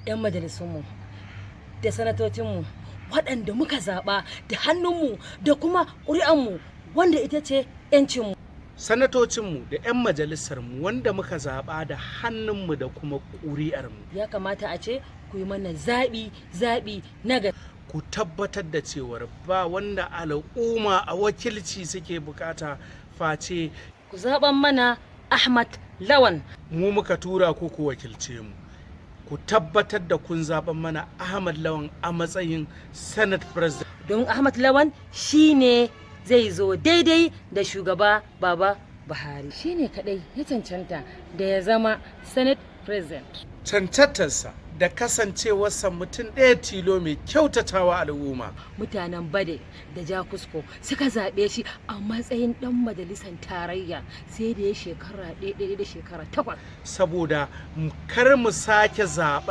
'Yan majalisunmu da sanatocinmu waɗanda muka zaɓa da hannunmu da kuma ƙuri'anmu, wanda ita ce 'yancinmu. Sanatocinmu da 'yan majalisarmu wanda muka zaɓa da hannunmu da kuma ƙuri'armu. Ya kamata a ce ku yi mana zaɓi, zaɓi na gari. Ku tabbatar da cewar ba wanda al'umma a wakilci suke bukata face ku zaɓan mana Ahmad Lawan. Mu muka tura ku ku wakilce mu. Ku tabbatar da kun zaɓan mana Ahmad Lawan a matsayin Senate President. Don Ahmad Lawan shine zai zo daidai da shugaba Baba Buhari, shine kadai ya cancanta da ya zama Senate President. Cancantarsa da kasancewarsa mutum ɗaya tilo mai kyautatawa al'umma. Mutanen Bade da Jakusko suka zaɓe shi a matsayin ɗan majalisar tarayya, sai da ya shekara 1 da shekara 8. Saboda kar mu sake zaben